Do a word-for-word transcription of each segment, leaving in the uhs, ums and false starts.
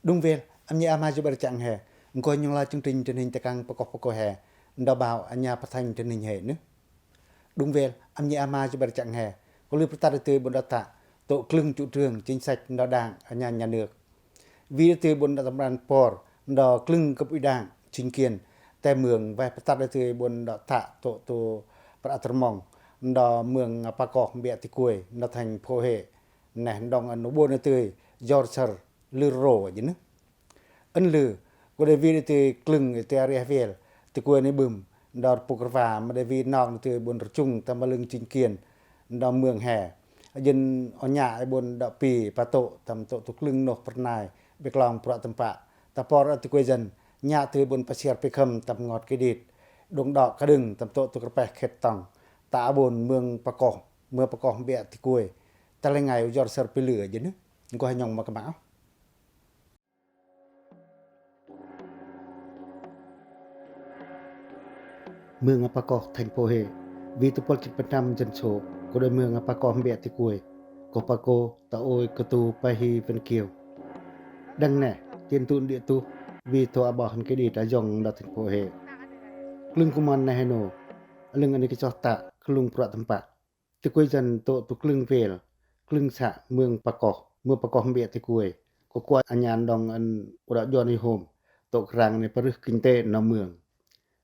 Đung Vêl, ăp ñi a ma jubăr chăng he, ngkoh nhŏng la chương trình truyền hình Tacăng Pakoh Pakoh he, nda bao ăp ñi a phát thanh truyền hình he nư. Đung Vêl, ăp ñi a ma jubăr chăng he, ko lư pơtăt ri tui bôn đa tă, tŏ klâng chủ trương, chính sách, nda đảng, ăp ñi a nhà nước. Wi ri tui bôn đa tâm ran por, nda klâng cấp ủy đảng, chính quyền, te mương, wai pơtăt ri tui bôn đa tă, tŏ, tŏ, prăk tơrmong, nda mương Pakoh Mbiă Tikuai, nda thành phố Huế, neh, ndong ănu bôn ri tui, jor săr, lư ro, jin nư. Ân lư, ko đei wi ri tui klâng ri tui a ri Vêl, tikuai ni bưm, nda rpuk rva, ma đei wi nong ri tui bôn rchung, tâm a lưng chính quyền, nda mương he. Jin o ña i bôn đa pi, patô, tâm tŏ tŭ klâng noh pernai, bi klong prăk tơmpă. Ta por a tikuai jăn, ña tui bôn pasiar pi khâm, tâm ngot kidit. Đung đok kadâng, tâm tŏ tŭ krepeh khet tong. Ta a bôn mương Pakoh, mương Pakoh Mbiă Tikuai. Ta lơi ngai u jor săr pi lư jin nư, ngkoh hơ nhŏng ma kơmao. Mương Pakoh, thành phố Huế, wi tơpơl chit pơnăm dân số, ko đei mương Pakoh Mbiă Tikuai, ko Paco, Taôi, Katu, Pahi, Vân Kiều. Đăng neh, tiên tŭn địa tŭ, wi tŏ a bơh hăn kidit a jong nda thành phố Huế. Klâng kumon neh hơ nô, a lưng ăni kơchoh tă, klung prăk tơmpă. Tikuai jăn tŏ tŭ klâng Vêl, klâng să mương Pakoh, mương Pakoh Mbiă Tikuai. Ko kuai ăp ñi a ndong ân u đa jon i hôm, tŏ krang ni parưh kinh tế nau mương.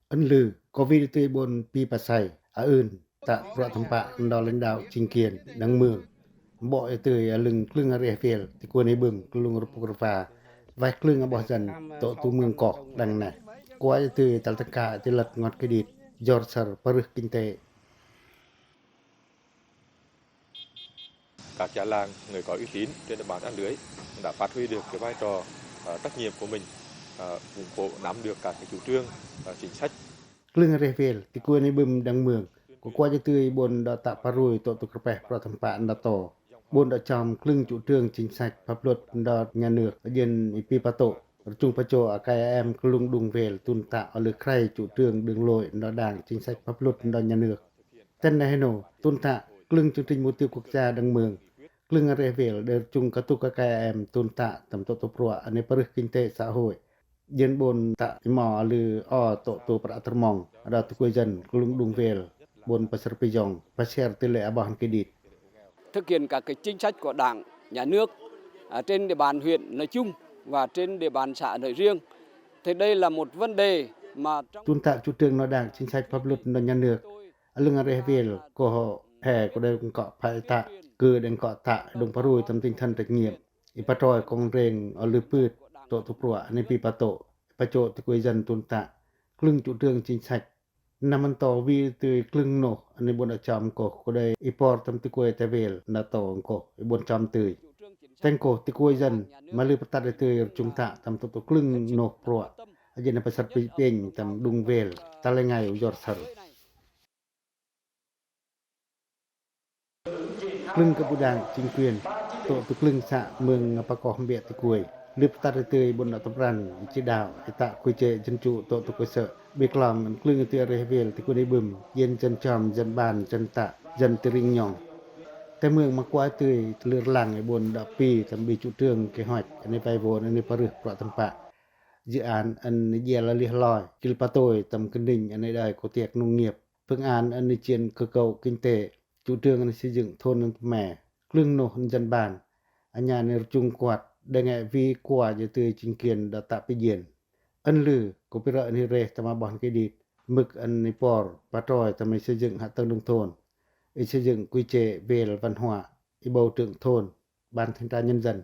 Ân lư, ko wi ri tui bôn pi pasai, a ưn, tă prăk tơmpă nda lãnh đạo chính quyền, đăng mương. Bok i tui a lưng klâng a ri Vêl, tikuai ni bưm, klung rpuk rva. Wai klâng a bơh jăn, tŏ tŭ mương koh, đăng neh. Kuai i tui tal tơka, tui lăt ngot kidit, jor săr parưh kinh tế. Các già làng, người có uy tín trên địa bàn a lưới đã phát huy được cái vai trò, ờ, trách nhiệm của mình, ờ, ủng hộ nắm được các cái chủ trương, ờ, chính sách. Klâng a ri Vêl, tikuai ni bưm đăng mương, ko kuai i tui bôn đa tă parui tŏ tŭ krepeh prăk tơmpă nda to. Bôn đa chom klâng chủ trương chính sách pháp luật nda nhà nước, jin i pi patô. Rchung pachô a kai a em klung Đung Vêl tŭn tă a lư kray chủ trương đường lối nda đảng chính sách pháp luật nda nhà nước. Ten neh hơ nô, tŭn tă, klâng chương trình mục tiêu quốc gia đăng mương. Klâng a ri Vêl, đei rchung katŭk a kai a em tŭn tă, tâm tŏ tŭ prăk, ăni parưh kinh tế xã hội. Jin bôn tă i mo a lư o tŏ tŭ prăk tơrmong, a đa tikuai jăn, klung Đung Vêl, bôn pasar pi jong, pasiar tui lĕ a bơh hăn kidit. Thực hiện các cái chính sách của Đảng, Nhà nước, à, trên địa bàn huyện nói chung và trên địa bàn xã nói riêng. Thì đây là một vấn đề mà trong... Tŭn tă chủ trương nda đảng, chính sách pháp luật nda nhà nước. A lưng a ri Vêl, ko he ko đei ngkŏ pha i tă, kơ đei ngkŏ tă, đung parui tâm tinh thần trách nhiệm. I patroi kông reng a lư pưt, tŏ tŭ pruă, ăni pi patô, i pachô tikuai jăn tŭn tă. Klâng chủ trương chính sách. Năm ăn tô wi tui klâng noh, ăni bôn đa chom koh, ko đei i por tâm tikuai ta Vêl, nda tô ngkoh, i bôn chom tui. Teng koh tikuai jăn, ma lư pơtăt i tui rchung tă, tâm tŏ tŭ klâng noh pruă. A jên a pasar pi pêng, tâm Đung Vêl, ta lơi ngai u jor săr. Klâng kơ bu đảng, chính quyền, tŏ tŭ klâng să mưng a pakoh ƀiă tikuai. Lư pơtăt i tui bôn đa tŭ pran, i chỉ đạo, i tă quy chế dân chủ tŏ tŭ cơ sở. Bi klong ăn klâng i tui a ri Vêl tikuai ni bưm, jên jăn chom, jăn ban, jăn tă, jăn tring nhong. Tơ mưng ma kuai tui lư rlăng i bôn đa pi, tâm bi chủ trương, kế hoạch, ăni vay vôn, ăni parưh, pruă tơmpă. Dự án, ăni jel a lih loi, kil patôi, tâm kơnđinh, ăni đai, cô tiek nông nghiệp. Phương án ăni chiến cơ cấu kinh tế, chủ trương ăni xây dựng thôn ăni pơme, klâng noh ăni jăn ban, ăña ăni rchung kuăt, đe ngă wi kuai i tui chính quyền đa tă pi jên. Ăni lư, cô pi ră ăni reh tâm a ƀon kidit, mưk ăni por, patroi tâm i xây dựng hạ tầng nông thôn, i xây dựng quy chế Vêl văn hóa, i bầu trưởng thôn, ban thanh tra nhân dân.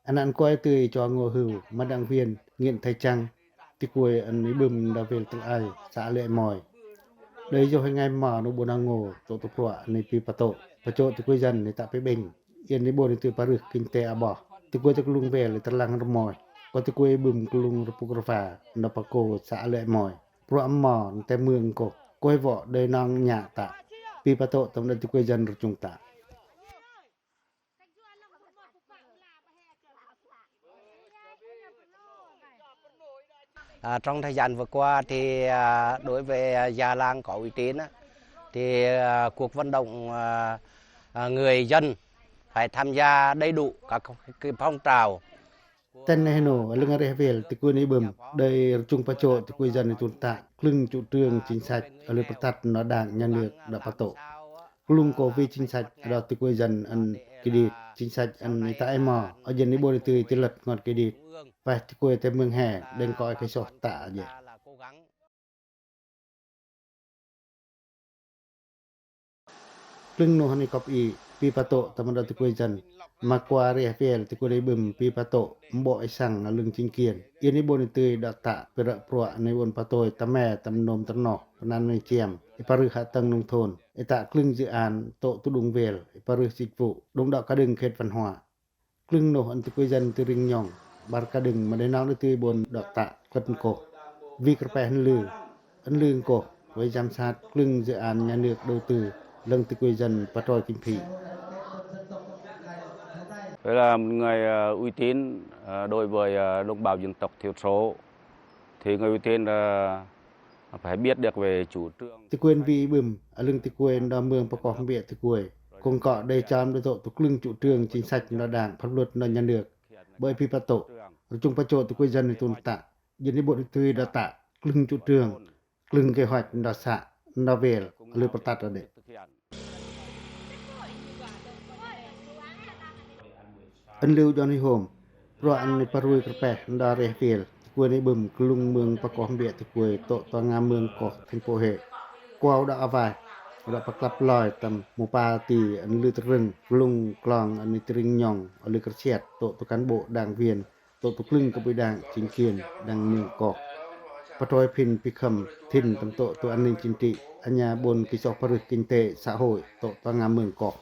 Anăn kuai tui cho ngô hưu, ma đảng viên, Nguyễn Thái Trắng, tikuai ăni bưm đa Vêl Tơl Ai, xã Lệ Mòi. Đei yoh i ngai ma nô bôn a ngô, tŏ tŭ pruă, ăni pi patô. Pachô tikuai jăn, ăni tă pi ƀêng. Iên i bôn i tui parưh, kinh tế a ƀoh. Tikuai tơ klung Vêl, i tơ rlăng rmoi. Kuai tikuai bưm klung rpuk rva, nô pako, xã Lệ Mòi. Pruă mò, ăni tơ mưng koh. Kuai vŏ, đei nong ñă tă. Pi patô, tâm đa tikuai jăn rchung tă. À, trong thời gian vừa qua thì, à, đối với, à, già làng có uy tín á, Thì, à, cuộc vận động, à, à, người dân phải tham gia đầy đủ các cái phong trào. Ten neh no, a lưng a reh wel, tiki wen i bơm, đei rchung pacho tiki wen dân i tun ta, klưng chủ trương chính sách, a lưi pơtât no đảng nhà nước đa patoh. Klung koh wi chính sách, đa tiki wen dân ăn kidit, chính sách ăn i ta emo, a dân i bôn i tui ti lăt ngon kidit. Weh tiki wen te mưng he, đeng koi khe soh ta aje. Klưng noh ăn i kop i, pi patoh, tâm đa tiki wen dân. Ma kua reh wel tiki wen i bơm, pi patoh, mbo i sang a lưng chính quyền. Iên i bôn i tui đa ta, pi ră pruă, ăn i bôn patoi, ta me, tâm nôm tơnoh, pơnăn i chiăm, i parưh hạ tầng nông thôn, i ta klưng dự án, tŏ tu đung wel, i parưh dịch vụ, đung đa ka đưng khet văn hóa. Klưng noh ăn tiki wen dân ti ring nhong, bar ka đưng ma đei nong đei tui bôn đa ta, klet nkoh. Wi kơpeh ăn lư, ăn lư nkoh, wei giám sát, klưng dự án nhà nước đầu tư, lăng tiki wen dân patroi kinh phí. Với là một người, ờ, uy tín, ờ, đối với, ờ, đồng bào dân tộc thiểu số, thì người uy tín, ờ, phải biết được về chủ trương. Tiki wen wi i bơm, a lưng tiki wen đa mưng pakoh mbiă tiki wen. Kông kọ đei chăm đa tŏ tu klưng chủ trương chính sách đa đảng, pháp luật đa nhà nước. Bơi pi patoh, rchung pacho tiki wen dân i tun ta. Dân i bôn i tui đa ta, klưng chủ trương, klưng kế hoạch đa xã, đa wel, a lưi pơtât đa đe. Ăn lư u John i hôm, pruă ăn i parui kơpeh, đa reh wel, tiki wen i bơm, klung mưng pakoh mbiă tiki wen, tŏ tua nga mưng koh, thành phố Huế. Kua u đa awai, u đa paklăp loi, tâm mâu pa ti, ăn lư tơrưng, klung klong, ăn i ti ring nhong, a lưi kơsiet, tŏ tu cán bộ, đảng viên, tŏ tu klưng kơ bui đảng, chính quyền, đảng mưng koh. Patroi phin pi khâm, thin tâm tŏ tu an ninh chính trị, a nha bôn ki soh parưh kinh tế, xã hội, tŏ tua nga mưng koh.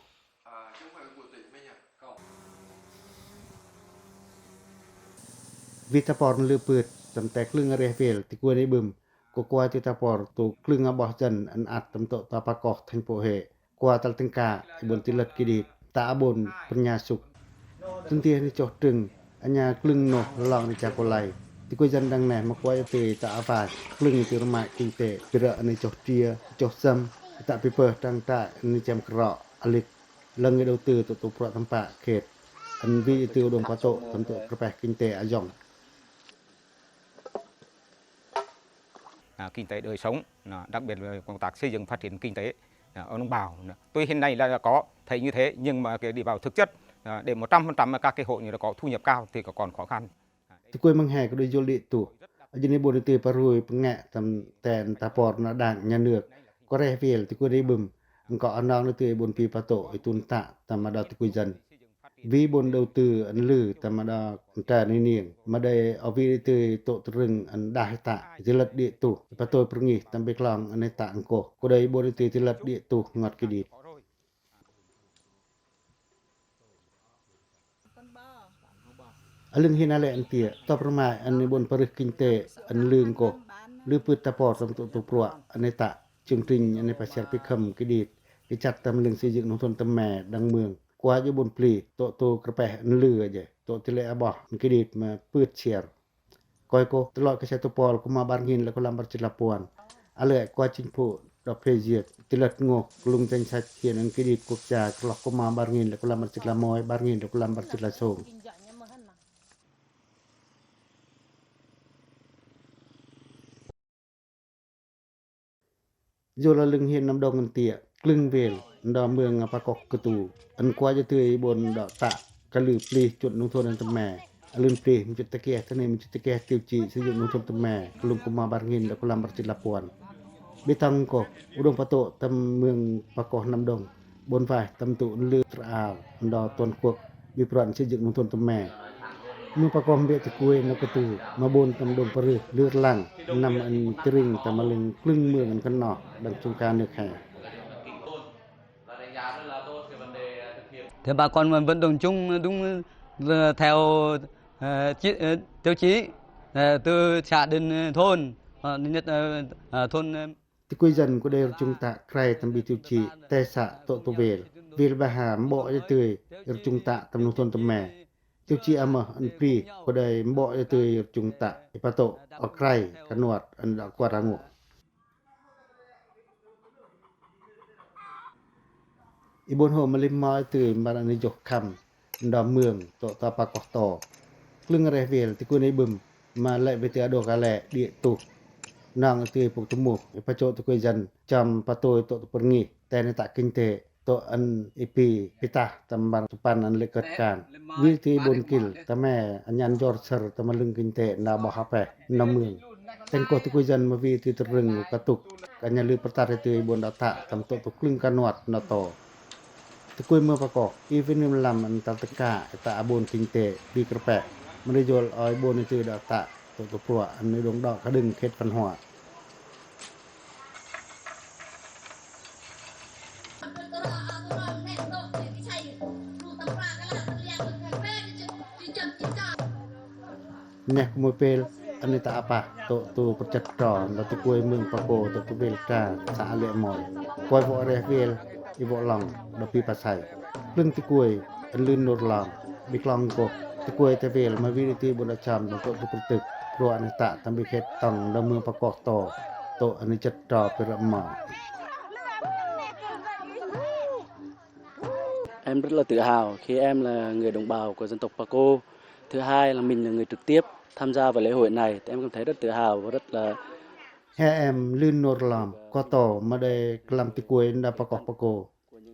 Wi ta por ăn lư pưt, tâm te klưng a reh wel, tiki wen i bơm, kua kua ti ta por, tu klưng a boh dân, ăn ăt tâm tŏ tua pakoh, thành phố Huế. Kua tal tâng ka, i bôn ti lăt kidit, ta a bôn pơnha sŭk. Tâng ti hăn i choh trưng, a nha klưng noh lŏng ni cha kôlai. Tiki wen dân đăng neh ma kua i tui ta awai, klưng i tui rơmai kinh tế, pi ră ăn i choh tria, choh sâm, ta pi pơh trăng ta ăn i chiăm krok, a lưi, lăng i đầu tư tŏ tu pruă tâm pă khet. Ăn wi i tui u đong patoh, tâm tŏ kơpeh kinh tế a yong. À, kinh tế đời sống, à, đặc biệt là công tác xây dựng phát triển kinh tế, à, ở đồng bào, à. Tuy hiện nay là có thấy như thế, nhưng mà cái đi vào thực chất, à, để một trăm phần trăm các cái hộ như là có thu nhập cao thì còn khó khăn. Tiki wen măng he kơ đôi yol đi tu. A dân i bôn i tui parui pơnge tâm ten ta por na đảng nhà nước. Kua reh wel tiki wen i bơm. Ăn kọ a nong i tui bôn pi patoh i tun ta tâm a đa tiki wen dân. Wi bôn đầu tư ăn lư tâm a đa ntra ni niêng. Ma đei a wi i tui tŏ tơrưng ăn đah i ta. Ti lăt đi tu. Patoh pơrngih tâm bi klong ăn i ta ăn koh. Kua đei bôn i tui ti lăt đi tu ngot kidit. A lưng hin a lĕ ăn tiĕ, tŏp rơmai ăn i bôn parưh kinh tế ăn lư nkoh, lư pưt ta por tâm tŏ tu pruă ăn i ta, chương trình ăn i pasiar pi khâm kidit, kĭ chăt tâm lưng xây dựng nông thôn tâm me đăng mương, kua djơ̆ bôn pli, tŏ tu kơpeh ăn lư aje, tŏ ti lĕ a boh ăn kidit ma pưt siar. Koi koh, tơlơi kơ se tu pol kơ ma bar ngìn lĕ kơ lăm bar jĭt la puăn. A lĕ kua chính phủ đŏk phê duyệt, ti lăt ngô, klŭng danh sách hiện ăn kidit quốc gia, kơ lŏk kơ ma bar ngìn lĕ kơ lăm bar jĭt la môi, bar ngìn lĕ kơ lăm bar jĭt la sông. Yua la lưng hin năm đŏng ăn tiĕ, klưng wel, nđa mương a pakoh kơtu, ăn kua djơ̆ tưi bôn đŏ tă, kăl lư plih chuân nông thôn tâm me, a lưn plih, mĭn chut ta keh, tơ nê mĭn chut ta keh tiêu chí xây dựng nông thôn tâm me, kơ lŭng kơ ma bar ngìn đŏ kơ lăm bar jĭt la puăn. Bi tŏng koh, u đŏng pă tŏ tâm mương pakoh năm đŏng. Bôn vaih tâm tŭ ăn lư trai, nđa toàn quốc, bi pran xây dựng nông thôn tâm me. Mương pakoh mbiă tơ kuê nau kơtu, ma bôn tâm đŏng parưh, lư rlăng, năm ăn tring tâm a lưng klưng mương ăn kơnoh, đăng chung ca nước he. Thì bà con vẫn đồng chung đúng theo, ờ, chi-, ờ, tiêu chí, ờ, từ xã đến thôn, ờ, nhất, ờ, ờ, thôn, ờ, Tơ kuê dân kơ đei rchŭng tă krai tâm bi tiêu chí, te să tŏ tơ wel. Wel baha mbŏ djơ̆ tưi rchŭng tă tâm nông thôn tâm me. Tiêu chí a mơh ăn plih kơ đei mbŏ djơ̆ tưi rchŭng tă i pă tŏ, o krai, kănuăt, ăn đa kua rangu. I bon hôm ma limo ïtưi mara ni joh kham nda mương tŏ ta pakoh to. Klâng reh wel tikuei ni bưm ma lĕ wei tơ adoh kale đĭ tuh. Nong ïtưi puk tumuh i pachok tikuei jan chăm patui tŏ tu pyrngih. Ten i ta kinh tế tŏ ăn i pi pitah tâm bar tŭ pan ăn lĕ kơt kan. Wi ïtưi i bon kil tame anhan jor ser tâm lưng kinh tế nda boh hapeh nda mương. Ten koh tikuei jan ma wi ïtưi tơrưng katuk. Ka nha lư pơtat ïtưi i bon đa ta tâm tŏ tu klâng kanuat nda to. Tikuei mương pakoh i wi nim lam ăn tal tơka i ta a bon kinh tế wi kơrpeh. Mri jol oi bon ïtưi đa ta tŏ tu pruă ăn i đong đŏ kadâng khet văn hóa. Neh kumoi pel, ani ta apa tŏ tu pyrchăt tro nda tikuei mương pako tŏ tu wel tra sa ale mol. Koi wŏ reh wel i wŏ long nda pi pasai. Klâng tikuei, an lưn nur long, bi klong koh tikuei ta wel ma wi ri ti bun acham nda tŏ tu pyrtük. Pruă ani ta tâm bi khet tong nda mương pako to tŏ ani chăt tro pi ră mol. Em rất là tự hào khi em là người đồng bào của dân tộc Paco. Thứ hai là mình là người trực tiếp tham gia vào lễ hội này. Em cảm thấy rất tự hào và rất là... He em lưn nur lom, koto ma đei klam tikuei nda pakoh pako.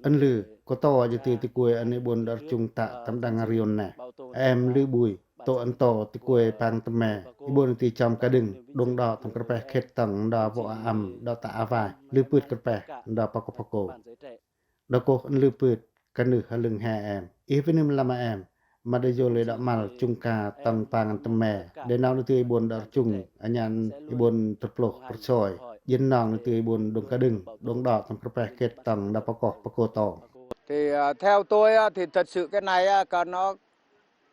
An lưn, koto aja ti tikuei ani bun đa rchung ta tâm đang rion ne. Em lưn bui, tŏ an to tikuei pang tơme, i bun ti chăm kadâng, đong đŏ tâm kơrpeh khet tong nda wŏ a am, đa ta a wai, lưn pưt kơrpeh nda pakoh pako. Đa koh an lưn pưt, kanưh ha lưng he em. Ih winim lama em, ma đa yol i đa mal chunka tong pang tơme. Đe nong nư tui i bun đa rchung, anhan i bun tơploh pơrsoi. Yin nong nư tui i bun đong kadâng, đong đŏ tâm kơrpeh khet tong nda pakoh pako to. Thì, à, theo tôi á, thì thật sự cái này á, cả nó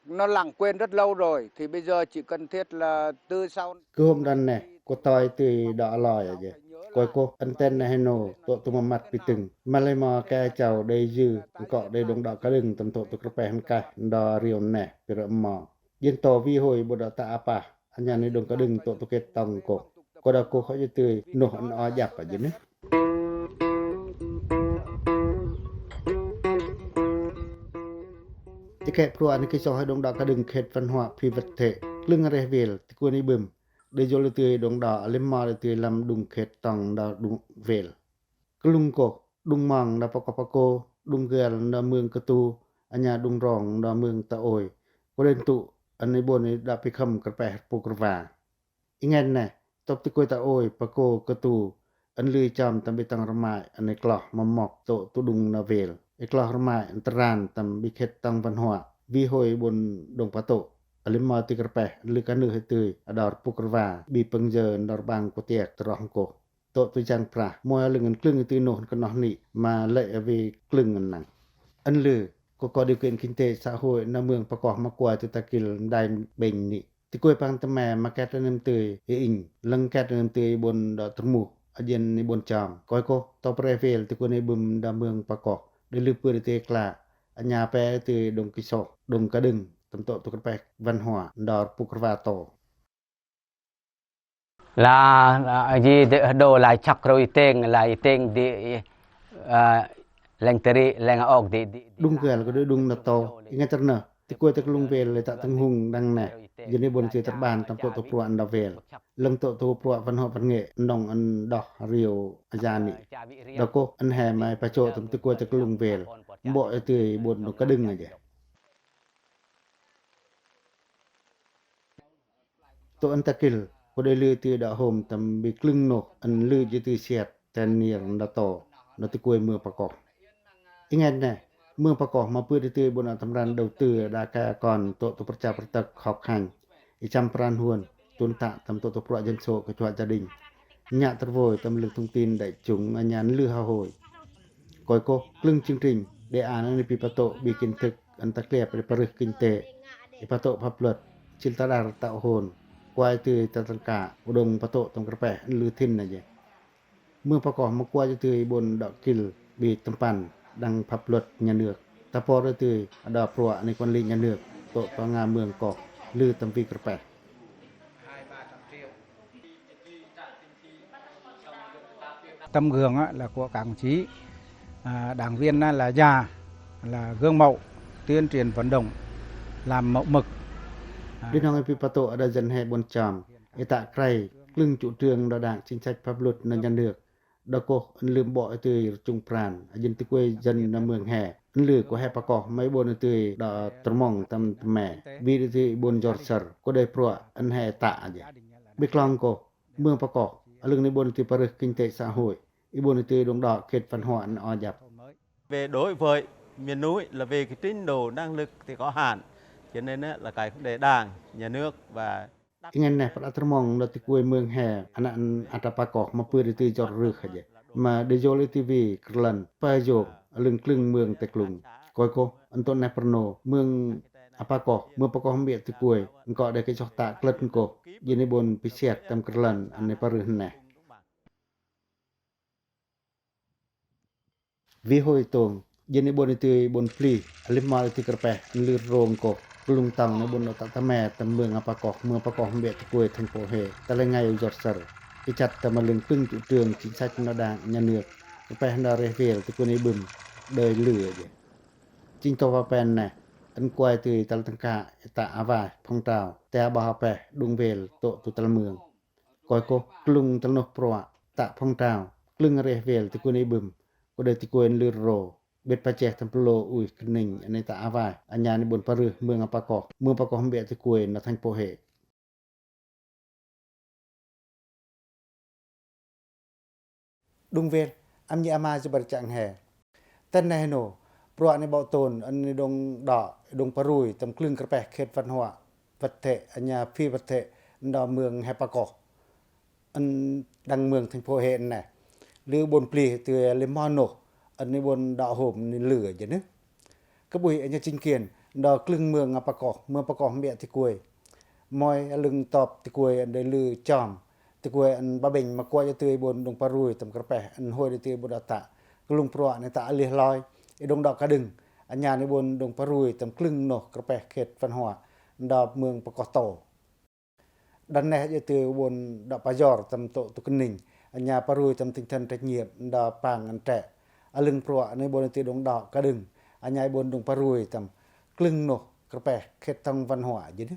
nó lãng quên rất lâu rồi, thì bây giờ chỉ cần thiết là từ sau. Kơhôm đan neh, koto ïtưi đa aloi aja. Koi koh, an ten neh heno, tŏ tu mamat pitâng. Ma lei mo ke chau đei yư, ngkŏ đei đong đŏ kadâng tâm tŏ tu kơrpeh nkaih, nda rion neh, pi ră mo. Yin to wi hôi bun đa ta apa, anhan i đong kadâng tŏ tu khet tong koh. Koh đa koh aja tưi, noh an o jap aja neh. Ti khe pruă ani kisoh i đong đŏ kadâng khet văn hóa phi vật thể. Klâng reh wel, tikuei ni bưm. Đe yol ïtưi đong đŏ, lem mo ïtưi lăm đung khet tong nda đung wel. Klung koh, đung mong nda pakoh pako, đung gel nda mương Katu, anhan đung rong nda mương Taôi. Koh đen tŭ, ani bun i đa pi khâm kơrpeh puk rwa. Ingen neh, tŏp tikuei Taôi, pako Katu, an lưn chăm tâm bi tong rmai, ani kloh ma mok tŏ tu đung nda wel. I kloh rmai, an tơran tâm bi khet tong văn hóa, wi hôi bun đong patŭ. Alem mo ti kơrpeh, an lưn kanưh ïtưi, ador puk rwa, bi pâng jơ nda rbang kutiek tơroh ngkoh. Tŏ tu jang prah, moi a lưng an klâng ïtưi noh kơnoh ni, ma lei a wi klâng an nang. An lưn, koh koh điều kiện kinh tế xã hội nda mương pakoh ma kua ïtưi ta kil ndai beng ni. Tikuei pang tơme ma ket anem tưi i ing, lăng ket anem tưi i bun đa tơrmuh, ajen i bun cham. Koi koh, tŏ preh wel tikuei ni bưm nda mương pakoh, đe lưn pưt ïtưi kla, anhan pe ïtưi đong kisoh, đong kadâng, tâm tŏ tu kơrpeh văn hóa, nda puk rwa to. La, la, ji de hdo la chak ro iteng, la iteng di, eh, leng teri, leng ok di, di, di. Đung gel koh đe đung nda to, ingat ternah. Tikuei ta klung wel i ta tơnghung đăng neh. Jêh ni bun ti tơrban tâm tŏ tu pruă nda wel. Lăng tŏ tu pruă văn hóa văn nghệ, nong an đah rio aja ni. Đa koh an he mai pachok tâm tikuei ta klung wel. Mbo ïtưi bun đong kadâng aja. Tŏ an ta kil, koh đe lưn ïtưi đa hôm tâm bi klâng noh, an lưn ji ïtưi siat, ten nier nda to, nda tikuei mương pakoh. Ingen neh, mương pakoh ma pưt ïtưi bun a tâm ran đầu tư đa ke akon tŏ tu pyrcha pyrtâk hok hanh, i chăm pran huôn, tun ta tâm tŏ tu pruă dân số kơchuă gia đình. Nhă tơrvôi tâm lưng thông tin đại chúng anhan lưn ha hôi. Koi koh, klâng chương trình, đề án ani pi patŏ bi kiến thức, an ta kliep i parih kinh tế, i patŏ pháp luật, chil ta đar tao hôn, kua ïtưi ta tâng ka, u đong patŏ tâm kơrpeh, an lưn thin aja. Mương pakoh ma kua ïtưi bun đŏ kil bi tơmpan đăng pháp luật nhà nước. Ta por ïtưi đa pruă ani quản lý nhà nước, tŏ panga mương koh, lưn tâm wi kơrpeh. Tấm gương á, là của các đồng chí. À, đảng viên á là già, là gương mẫu, tuyên truyền vận động, làm mẫu mực. À. Đinh hong i pi patu ada dân he buôn chom, i ta krai, klưng chủ trương đo đảng chính sách pháp luật nơ nhà nước. Đo kuh, ăn lưm bok i tui rchung pran, a dân tikuê dân nơ mương he. Ăn lưm kuh he pakoh, mai buôn i tui đo tơmong tâm tơme. Bi i tui buôn jor sơr, kuh đei pruă, ăn he ta aja. Bi klong kuh, mương pakoh, a lưng ni buôn i tui parưh kinh tế xã hội. I buôn i tui đung đo khet văn hóa ăn o dăp. Về đối với miền núi là về cái trình độ năng lực thì có hạn, cho nên á, là cái vấn đề đảng, nhà nước và I ngen neh păt a tơmong đo tikuê mương he, anăn ata pakoh ma pưt i tui jor rưh aja. Ma đei jol i tui wi kơlăn, pa jok, a lưng klưng mương teklung. Koi kuh, ntŭn neh părno, mương a pakoh, mương pakoh mbiă tikuê, nkok đei kĭ soh ta klât nkuh, jên i buôn pisiăk tâm kơlăn, ăn i parưh neh. Wi hôi tông, jên i buôn i tui buôn plih, a lưm mol i tui kơrpeh, ăn lưr rong kuh, klung tong ni buôn đo ta tame, tâm mương a pakoh, mương pakoh mbiă tikuê thành phố Huế, ta lei ngai u jor sơr, i chăt tâm a lưng klưng chủ trương chính sách nơ đảng, nhà nước, kơrpeh đo reh wel, tikuê ni bưm, đơi lưm aja. Ching tô wa pen neh, ăn kuai tui tal tơngka, i ta a wai, phong trào, te a bơ ha peh, đung wel, tŏ tu tal mương. Koi kuh, klung tal noh pruă, ta phong trào, klưng reh wel tikuê ni bưm, kuh đei tikuê ăn lưr ro, bet pacheh tâm plo ui kơning, ani ta a wai, anya ni buôn parưh, mương a pakoh, mương pakoh mbiă tikuê, nơ thành phố Huế. Đung wel, ăm nhi ama jơ băr chang he. Tăn neh nô, pruă ni băo tôn, ăn ni đung đo, đung parui, tâm klưng kơrpeh khet văn hóa, vật thể, anya phi vật thể, đo mương he pakoh. Ăn đăng mương thành phố Huế neh. Lưm buôn plih tui lưm mo nô, ăn ni buôn đo hôm ni lưm aja nơ. Kơ bui anya chính quyền, đo klưng mương a pakoh, mương pakoh mbiă tikuê. Moi a lưng tŏp tikuê ăn đei lưm chom, tikuê ăn ba bênh ma kuai i tui buôn đung parui tâm kơrpeh, ăn hôi i tui buôn đo ta. Klung pruă ni ta a lih loi, i đung đo ka đưng, anya ni buôn đung parui tâm klưng noh kơrpeh khet văn hóa, đo mương pakoh tô. Đăng neh i tui buôn đo pajor tâm tŏ tu kơning, anya parui tâm tinh thần trách nhiệm, đo pang ăn tre. A lưng pruă ni buôn i tui đung đo ka đưng, anya i buôn đung parui tâm klưng noh kơrpeh khet tông văn hóa aja nơ.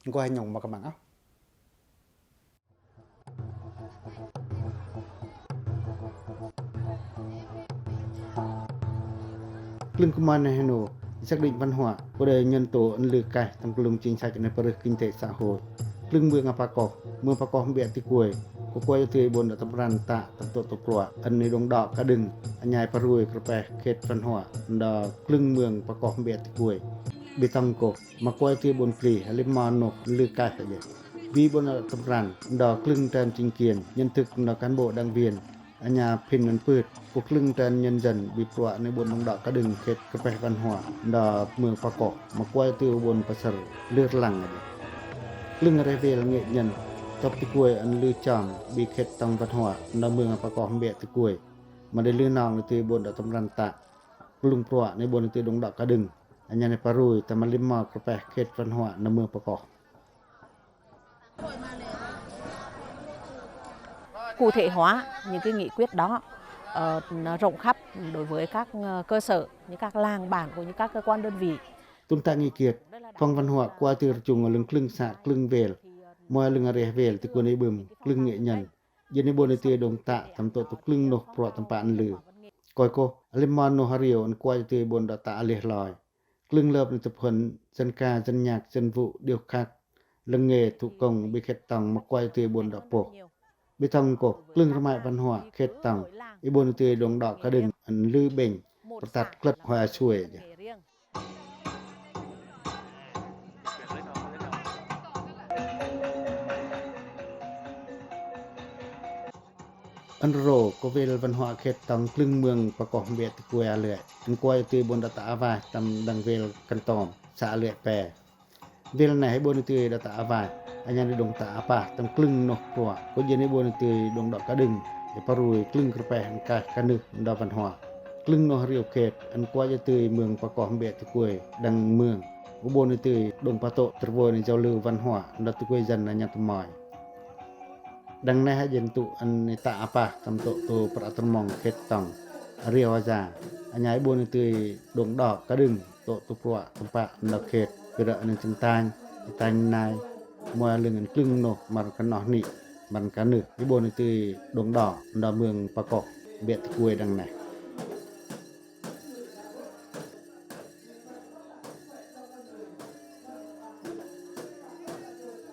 Ngko he nhong ma kơmang âu. Klưng kơmang neh nô, xác định văn hóa, kuh đei nhơn tô ăn lưm kaih tâm klung chính sách ni parưh kinh tế xã hội. Klưng mương a pakoh, mương pakoh mbiă tikuê, kuh kuai i tui buôn đo tâm ran ta tâm tŏ tu pruă, ăn ni đung đo ka đưng, anya i parui kơrpeh khet văn hóa, đo klưng mương pakoh mbiă tikuê. Bi tông kuh, ma kuai i tui buôn plih, a lưm mo nô, ăn lưm kaih aja. Bi buôn đo tâm ran, đo klưng trăn chính quyền, nhận thức đo cán bộ đảng viên, anya phin ăn pưt, kuh klưng trăn nhân dân, bi pruă ni buôn đung đo ka đưng khet kơrpeh văn hóa, đo mương pakoh, ma kuai i tui buôn pasơr, lưr lăng aja. Klưng reh wel nghệ nhân, tŏp tikuê ăn lưm chom, bi khet tông văn hóa, đo mương pakoh mbiă tikuê. Ma đei lưm nong i tui buôn đo tâm ran ta. Klung pruă ni buôn i tui đung đo ka đưng. Anya ni parui tâm a lưm mo kơrpeh khet văn hóa nơ mương pakoh. Cụ thể hóa những cái nghị quyết đó, ờ, nó rộng khắp đối với các, ờ, cơ sở, như các làng bản cũng như các cơ quan đơn vị. Tun ta nghị quyết, phong văn hóa kuai i tui rchung a lưng klưng sa klưng wel, moi a lưng a reh wel tikuê ni bưm klưng nghệ nhân. Jên i buôn i tui đung ta tâm tŏ tu klưng noh pruă tâm pă ăn lưm. Koi kuh, a lưm mo noh a riu ăn kuai i tui buôn đo ta a lih loi. Klưng lơp ni tŭp hŭn, dân ca, dân nhạc, dân vũ, điêu khắc, làng nghề, thủ công, bi khet tông, ma kuai i tui buôn đo pôh. Bi tông kuh, klưng rơmai văn hóa, khet tông, i buôn i tui đung đo ka đưng, ăn lưm bênh, pơtăt klât hoi a sui aja. Ăn ro, kuh wel văn hóa khet tông klưng mương pakoh mbiă tikuê a lưi. Ăn kuai i tui buôn đo ta a wai tâm đăng wel kăn tôm, sa a lưi pe. Wel neh i buôn i tui đo ta a wai, anya ni đung ta a pah tâm klưng noh pruă, kuh jên i buôn i tui đung đo ka đưng, i parui klưng kơrpeh ăn kaih ka nưh đo văn hóa. Klưng noh riu khet, ăn kuai i tui mương pakoh mbiă tikuê, đăng mương. U buôn i tui đung patŭ tơrvôi ni giao lưu văn hóa, đo tikuê dân anya tơmoi. Đăng neh a jên tŭ ăn i ta a pah tâm tŭ tu prat tơmong khet tông. Ri Awaja. Anya i bun i tui đung đò ka đưng, tŏ tu pruă tơmpă ndo khet, pira nen seng tanh, i tanh nai, moi a lưng en klưng noh, măr kanoh ni, măr kanưh, i bun i tui đung đò, ndo mương Pakoh, biă ti kuê đăng neh.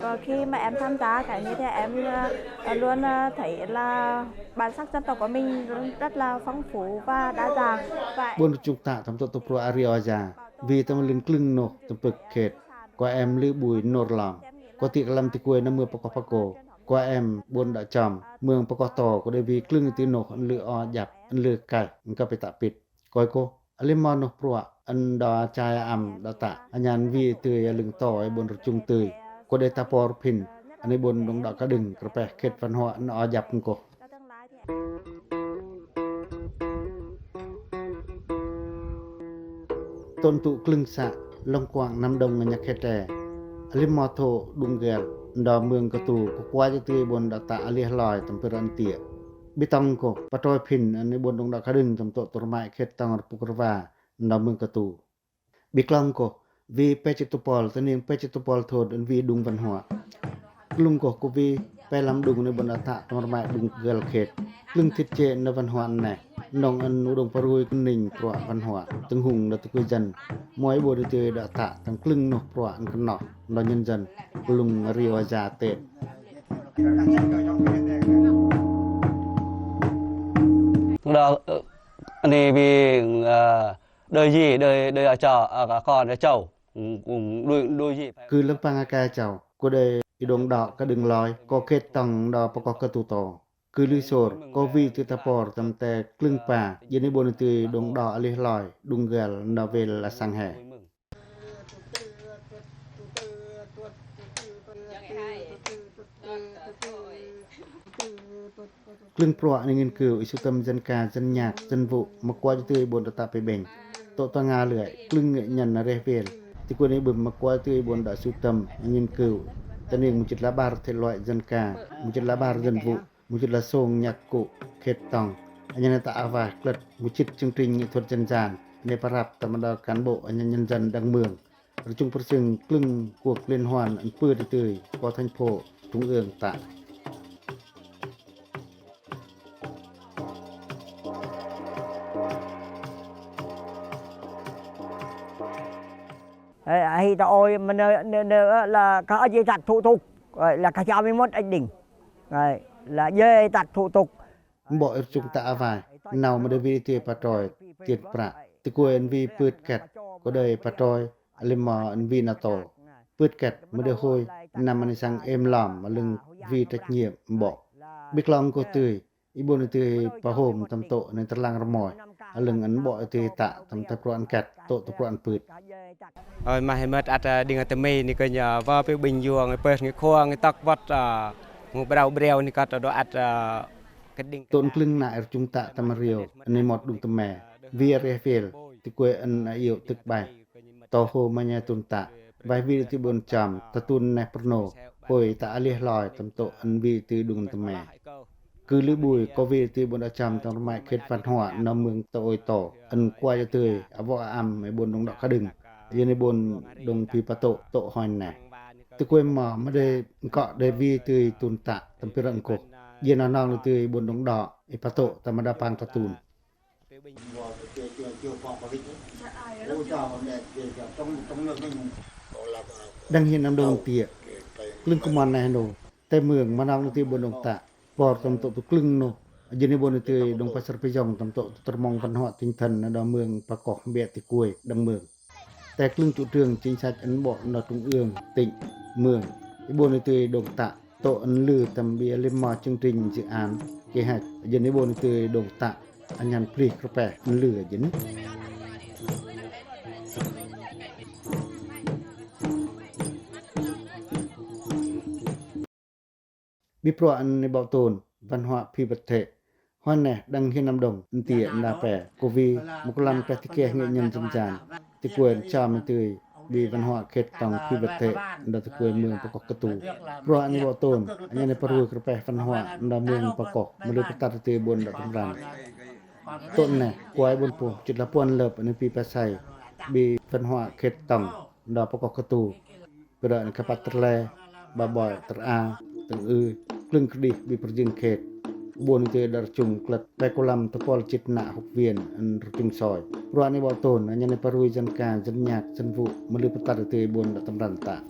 Và khi mà em tham gia cái như thế, em, ờ, luôn, ờ, thấy là bản sắc dân tộc của mình rất là phong phú và đa dạng. Và bun rchŭng tă tâm tŏ tu pruă Ri Awaja, wi tâm lưng klưng noh tâm pơk khet, kua em lư bui nor lăm, kua ti klam ti kuê na mưa Pakoh Pakoh, kua em bun đă chăm, mương Pakoh To, kua đei wi klưng ti noh, ăn lư o djăp, ăn lư kaih, ăn kăp i tă pit. Koi koh, a lưm mo noh pruă, ăn đa chai a am đa tă, a nhan wi tui a lưng to i bun rchŭng tui. Kua đei ta por phin, ăn i bun đung đò ka đưng, kơpeh khet văn hoă ăn o djăp koh. Tŏ tŭ klưng să, lŏng kuang năm đŏng nhăk khet e. A lưm mo thŏ đung găl, đa mương Katu, kua kua i tui bun đa tă a lih loi tâm pơrăn tiă. Bi tŏng koh, patroi phin, ăn i bun đung đò ka đưng tâm tŏ tu rmai khet tŏng rpuk rva, ndo mương Katu. Bi klong koh, wi pe chit tupol, tơ niêng pe chit tupol thôn, ăn wi đung văn hoă. Klung koh, kua wi pe lăm đung, ăn i bun đa tă tâm rmai đung găl khet. Klưng thit che ndo văn hoă neh. Nong ăn u đung parui kơning pruă văn hoă. Tơng hŭng ndo tơ kuê dân. Moi i bun i tui đa tă tâm klưng noh pruă ăn kơnoh. Ndo nhân dân. Klung Ri Awaja Tết. Đa, ơ, Ni bi, a, đơi dì, đơi, đơi a chò, a, a kon, a chầu. Ung, ung, đuôi, đuôi dì. Kư lăng păng a kai a chầu, kua đơi i đung đò ka đưng loi, kua khet tŏng đa Pakoh Katu to. Kư lư sor, kua wi tui ta por tâm te klưng pa, djên i bun i tui đung đò a lih loi, đung găl đa wel a sang he. Klưng pruă ni nghiên cứu i su tâm dân ca, dân nhạc, dân vụ, ma kua i tui bun đa tă pê bêng. Tŏ ta nga lưai, klưng nge nhan a reh wel. Ti kua ni bưm ma kua i tui bun đa su tâm, nghiên cứu. Tơ niêng mu chit la bar thể loại dân ca, mu chit la bar dân vụ. Mu chit la sông nhạc cụ khet tŏng. Anh em ta a vai klăt mu chit chương trình nghệ thuật dân gian. Ni parap tâm đa cán bộ anh em nhân dân đăng mương. Rchŭng pơrsưng klưng kuok liên hoan ăn pưt i tui kua thành phố trung ương tă. Ê, hi ta ôi ma nơ, nơ, nơ, la ka djai tăt thủ tục. Ê, la ka chao mi mot ăt đing. Ê, la djai tăt thủ tục. Mbok rchŭng tă a vai, nau ma đei wi ti patroi, tiet pră. Ti kuê ăn wi pưt ket, kua đei patroi, a lưm mo ăn wi na to. Pưt ket, ma đei hôi, năm ma ni sang êm lom, ma lưng wi trách nhiệm, mbok. Bi klong koh tui, i bun i tui pahôm tâm tŏ ni tơlang rmoi, a lưng ăn mbok i tui tă tâm tơpruan ket, tŏ tơpruan pưt. Ôi, ma hi mơt ăt, a, đing a tơmê ni kơnh, a, wa pê ƀinh yuang, pơs ngi khuang, ngi tăk wăt, a, ngu brau breu ni kăt, a, đô ăt, a, kơt đing. Tŏ klưng nai rchŭng tă tâm riu, ni mot đung tơmê. Wi a reh wel, ti kuê ăn a iu tơk bai. To hô ma nhai tun tă. Bai wi ti bun cham, ta tun neh pơrno. Hôi ta a lih loi, tâm tŏ ăn wi ti đung tơmê. Kư lư bui, kua wi ti bun a cham tâm rmai khet văn hoă, nau mương ta ôi to. Ăn kua i tui, a wŏ a am, i bun đung đă ka đưng. Djên i bun đung phi patŏ, tŏ hoan neh. Ti kuê mo, ma đei nkŏ đei wi ti tun tă, tâm phi răng koh. Djên a nong ti bun đung đă, i patŏ, tâm ma đa păng ta tun. Đăng hiên năm đong tiă. Klưng kơmon neh nô. Tê mương ma nong ti bun đung tă. Bor tâm tŏ tu klưng nô. Djên i bun ti đung pasar pejong tâm tŏ tu tơrmong văn hoă tinh thần đa mương Pakoh biă ti kuê đăng mương. Tê klưng chủ trương chính sách ăn bok nô trung ương, tỉnh, mương. I bun ti đung tă. Tŏ ăn lư tâm bi a lưm mo chương trình dự án, kế hoạch, djên i bun ti đung tă, a nhan plih kơpeh ăn lư djên. Bi pruă ăn i bok tôn, văn hoạ phi bơthe. Hoan neh đăng hiên năm đong, ăn tiă ăn đa pe, kua wi, mŭk lăn pe ti keh nghệ nhân dân gian. Ti kuê ăn cham i tui, bi văn hoạ khet tŏng phi bơthe, ăn đa ti kuê mương Pakoh Katu. Pruă ăn i bok tôn, a nhan i parui kơpeh văn hoạ, ăn đa mương Pakoh, ma lư pơtăt ti bun đa tơm ran. Tôt neh, kuai buôn pô, chit la puăn lơp ane pi Pasai, ƀi văn hóa khet tong, đa pakoh katu. Kơ đa ane kapat târ le, ba boi târ a, târ ư, klâng kơdih ƀi pơjing khet. Buôn ane tui đa rơchung klât pe kulam tơpol chit nă hŭk wiên, ăn rơchung soi. Pruă ane ƀă tôn, ane paruh dân ca, dân nhạc, dân vũ, mă lư pơtăr tui buôn đa tâm răn ta.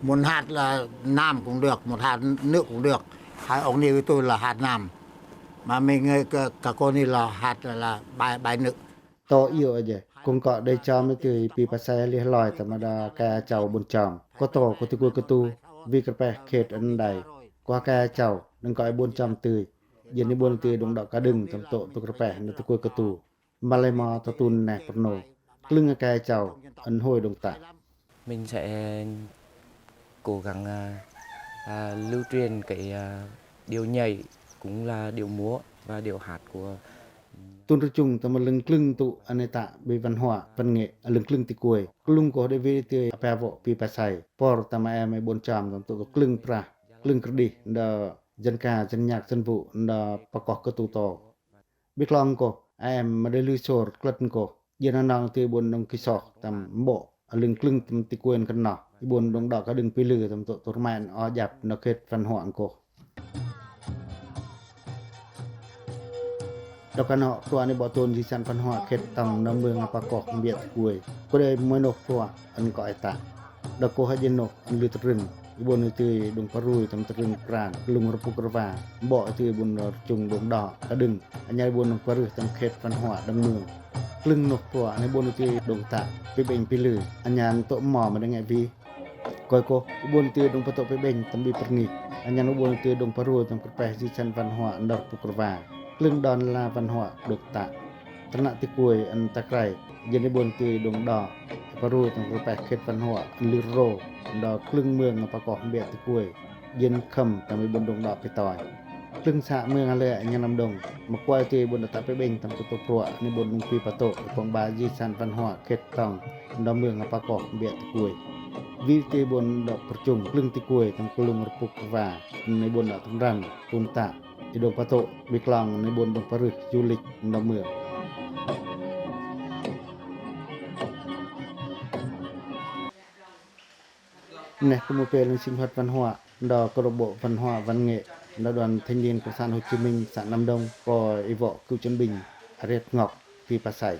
Muốn hát là nam cũng được, muốn hát nữ cũng được. Hai ông này với tôi là hát nam. Mà mình, ờ, cả, cả cô này là hát là, là bài, bài nữ. To iêu aje, kông kŏ đei chom ane tui pi Pasai alih loi tâm đa kai achau buôn chom. Kô to, kô tui kuai katu, wi kơpeh khet ăn đai. Kô kai achau, đăng koi buôn chom tui. Jên ni buôn tui đung đă ka đưng tâm tŏ tui kơpeh, nă tui kuai katu. Mă lei mă tơ tun neh pơrnu. Klâng kai achau, ăn hôi đung tă. Mình sẽ cố gắng, à, à, lưu truyền cái, à, điệu nhảy, cũng là điệu múa và điệu hát của Tun rơchung tâm lưng klâng tŭ ane tă ƀi văn hóa, văn nghệ, lưng klâng ti kuai. Klŭng kô đei wi tui ape vŏ pi Pasai. Por tâm em buôn chom tâm tŭ klâng prah, klâng kơdih, đa dân ca, dân nhạc, dân vũ, đa pakoh katu to. Ƀi klong kô, em mă đei lư sor klât kô. Jên nong tui buôn nong ki soh tâm ƀô̆, a lưng klâng tâm ti kuai kơnoh. I buôn đung đă ka đưng pi lư tâm tŭ tŭ rmen o jăp nă khet văn hóa kô. Đa kơnoh, pruă ane ƀă tôn di sản văn hóa khet tong nă mương apakoh ƀiă ti kuai. Kô đei mơi noh pruă ăn koi tă. Đa kô ha jên noh ăn lư tơrưng. I buôn ane tui đung parui tâm tơrưng pran, lŭng rơpŭk rơwa. Ƀô̆ tui buôn rơchung đung đă ka đưng. Anyar i buôn đung parui tâm khet văn hóa đa mương. Klâng noh pruă ane buôn ane tui đung tă, pi ƀeng pi lư. Anyar tŏ mơ mă đe ngă wi. Koi kô, i buôn tui đung pơtŏ pi ƀeng tâm ƀi pơrngih. Anyar i buôn tui đung parui tâm kơpeh di sản văn hóa đa rơpŭk rơwa. Klâng đon la văn hóa đung tă. Tơnă ti kuai ăn ta krai, jên i buôn tui đung đă, parui tâm kơpeh khet văn hóa, lư rô, đa klâng mương apakoh ƀiă ti kuai. Jên khâm tâm i buôn đung đă pi toi. Klâng să mương ale anyar năm đung, mă kuai tui buôn đa tă pi ƀeng tâm tŭ tŭ pruă, ni buôn đung pi pơtŏ, i pong ba di sản văn hóa khet tong, đa mương apakoh ƀiă ti kuai. Wi tui buôn đa pơrchung, klâng ti kuai tâm klŭng rơpŭk rơwa, ni buôn đa tâm răn, pun tă, i đung pơtŏ, ƀi klong ni buôn đung parui, du lịch, đa mương. Neh kơ mô pel lưng sinh hoạt văn hóa, đa câu lạc bộ văn hóa văn nghệ, đa đoàn thanh niên cộng sản Hồ Chí Minh xã Nam Đông, kơ i vŏ cựu chiến binh Ariet Ngọc, pi Pasai.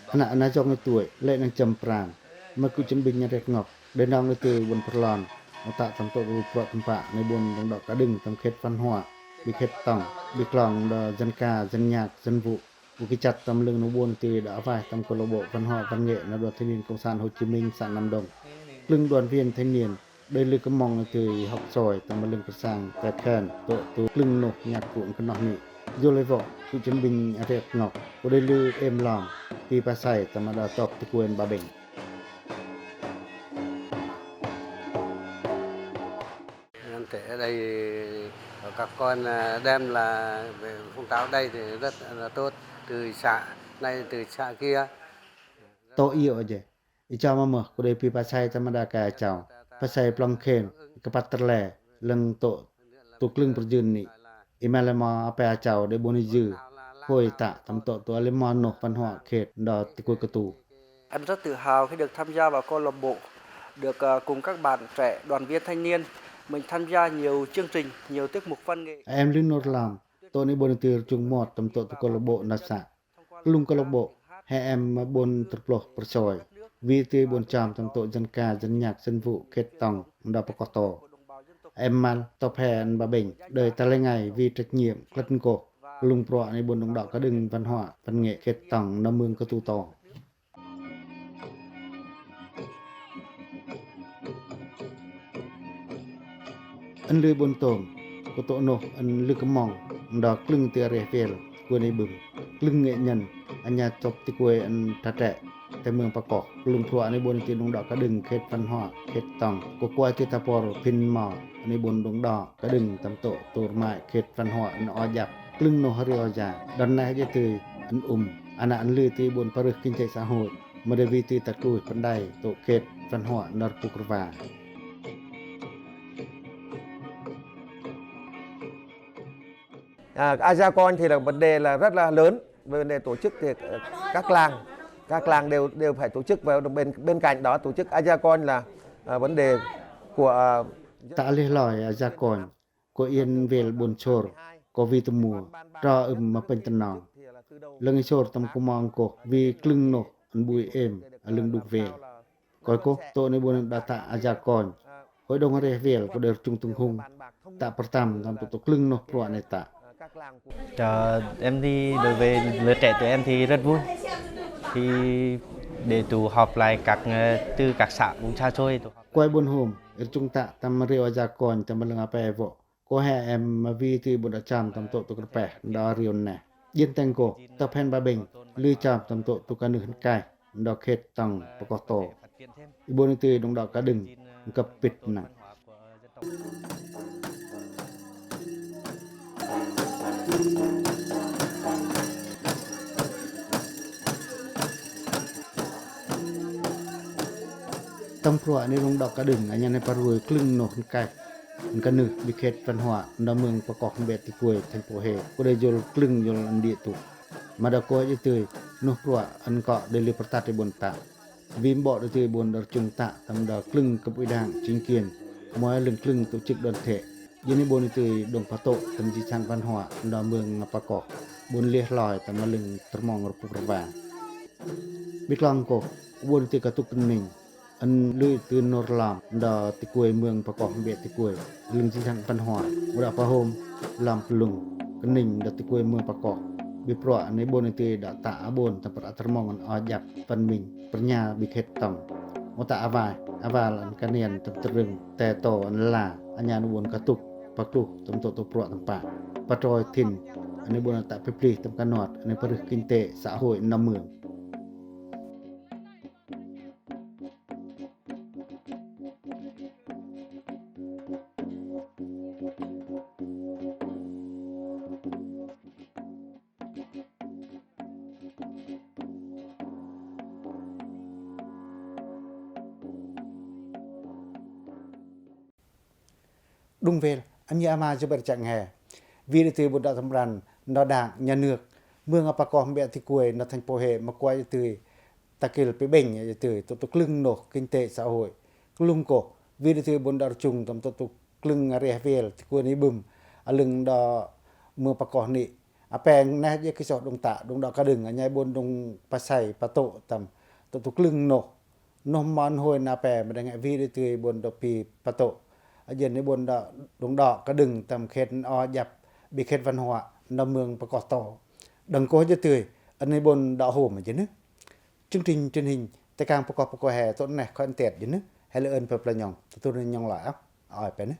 Ană, ană jong ni tuai, lĕ nâng chăm pran, mă cựu chiến binh Ariet Ngọc, đe nong ni tui buôn pơrlon, mă tă tâm tŏ tŭ pruă tơmpă, ni buôn đung đă ka đưng tâm khet văn hóa, ƀi khet tong, ƀi klong đa dân ca, dân nhạc, dân vũ, u ki chăt tâm lưng nô buôn tui đa a vai tâm câu lạc bộ văn hóa văn nghệ nă đoàn thanh niên cộng sản Hồ Chí Minh xã Nam Đông. Klưng đoàn viên thanh niên đei lư kơmong tui hŏk soi tâm lưng kơsang khet khen tŏ tui klưng nô nhạc cụ kơnoh ni. Yua lơi vŏ, cựu chiến binh Ariet Ngọc, u đei lư êm lom, pi Pasai tâm đa tŏk ti kuai ba bêng. Nhân thể ở đây, các con, à, đem là về phong trào đây thì rất là tốt, từ xã này, từ xã kia. Tŏ iô aje. I chao mă mơh, kô đei pi Pasai tâm đa kai chao. Pasai plong khen, kơpăt tơle, lăng tŏ, tŭ klưng pơjưn ni. I mă lĕ mă ape a chao đei buôn i jư. Hôi tă tâm tŏ tŭ a lĕ mă noh văn hóa khet đa ti kuai katu. Em rất tự hào khi được tham gia vào câu lạc bộ, được, ờ, cùng các bạn trẻ, đoàn viên thanh niên, mình tham gia nhiều chương trình, nhiều tiết mục văn nghệ. Em lư nô rlom, tŏ ni buôn tui rchung mot tâm tŏ tŭ câu lạc bộ nă să. Klung câu lạc bộ, he em mă buôn tơrploh pơrsoi. Wi tui buôn chom tâm tŏ dân ca, dân nhạc, dân vũ, khet tong, đa pơkŏ to. Em mă tŏ phe ăn ba bêng, đơi ta lĕ ngai wi trách nhiệm, klăt kô. Klung pruă ni buôn đung đă ka đưng văn hóa, văn nghệ khet tong, nă mương katu to. Ăn lư buôn tôm, kô tŏ noh ăn lư kơmong, đa klưng ti a reh phiel, kuai ni bưm, klưng nghệ nhân, a nha chop ti kuai ăn ta tre, te mương Pakoh. Klâng phua ane bôn i tui đung đo ka đưng khet văn hua, khet tong. Ko kuai tui ta por phin mo ane bôn đung đo ka đưng tâm tŭ tŭ rmai khet văn hua, ane o jăp klâng noh ri o ja. Đon neh ja tui ane um, ane ane lui tui bôn parưh kinh tế xã hội, ma đe wi tui ta kluih păng đai tŭ khet văn hua nor puk rva. À, a gia côn thì là vấn đề là rất là lớn. Về vấn đề tổ chức thì, ờ, các làng, các làng đều, đều phải tổ chức. Và bên, bên cạnh đó tổ chức a gia côn là, ờ, vấn đề của, ờ, ta alih loi a gia côn, ko iên wel bôn sor, ko wi tơmua, tro ưm ma panh tơnong. Lăng i sor tâm kumong ko wi klâng noh ane bui êm a lưng đuk wel. Koi ko tŭ ane bôn đa ta a gia côn, hội đồng reh wel ko đe rchung tưng hung ta pơrtam tâm tŭ tŭ klâng noh phua ane ta. Cho em thì đối với lứa trẻ tụi em thì rất vui khi để tụ họp lại các, ờ, từ các xã vùng xa xôi tụ họp. Kuai bôn hôm i rchung ta tâm ri o a gia côn tâm lưng ape wo. Ko he em ma wi tui bôn đa cham tâm tŭ tŭ kơrpeh đo ri o neh. Jên teng ko, tap hen ba bêng, lui cham tâm tŭ tŭ kanưh nkai đo khet tong Pakoh to. I bôn i tui đung đo ka đưng, nkăp pit nang. Tâm phua ane đung đo ka đưng, ane parui klâng noh nkai, nkanưh bi khet văn hua, đo mương Pakoh Mbea Tikuai, thành phố Huế. Ko đe jol klâng jol ane đia tŭ. Ma đa ko ja tui, noh phua ane ko đe lui pơrtat i bôn ta. Wi mbo đa tui bôn đa rchung ta tâm đa klâng cấp ủy đảng, chính quyền, moi lưng klâng tổ chức đoàn thể. Jên i bôn i tui đung phatŭ tâm di sản văn hua đo mương Pakoh. Bôn lih loi tâm lưng tơrmong rơpuk rơwa. Bi klong ko, bôn i tui katŭk kơnênh. Ane lui tui nor lom đo tikuai mương Pakoh Mbea Tikuai. Lưng di sản văn hua. Bôn đa pahôm lom pơlŭng kơnênh đo tikuai mương Pakoh. Bi phua ane bôn i tui đa ta a bôn tâm păr a tơrmong ane o jăp văn minh. Pơrnha bi khet tong. Ota a wai, a wal ane kanian tâm tơrưng, te to ane la, anyan bôn katŭk, pakluh tâm tŭ tŭ phua tâm pă. Patroi thin, ane bôn ta pipli tâm kanuat, ane parưh kinh tế, xã hội, nơm mương. Đung wel, ăp nhă ma jơ ber chang he. Wi đa tui bôn đa tâm ran, nơ đảng, nhà nước. Mương a Pakoh Mbea Tikuai, nơ thành phố Huế, ma kuai đa tui ta kil pi bêng đa tui, tŭ tŭ klâng noh, kinh tế, xã hội. Klung ko, wi đa tui bôn đa rchung tâm tŭ tŭ klâng a reh wel, tikuai ni bưm, a lưng đo mương Pakoh ni. Ape neh ja ki soh đung ta, đung đo ka đưng, a nhai bôn đung pasai, patŭ tâm, tŭ tŭ klâng noh. Noh mon hôi na pe, ma đe nge wi đa tui bôn đo pi patŭ. A jên ni bôn đo, đung đo ka đưng tâm khet o jăp, bi khet văn hua, đo mương Pakoh to. Đăng koh ja tui, ane bôn đo hôm ja nư. Chương trình truyền hình, te kang Pakoh Pakoh he, tŭ neh kho en tet ja nư. He lơ ơn pe pla nhong, tŭ tŭ neh nhong lai ăp, oi pe nư.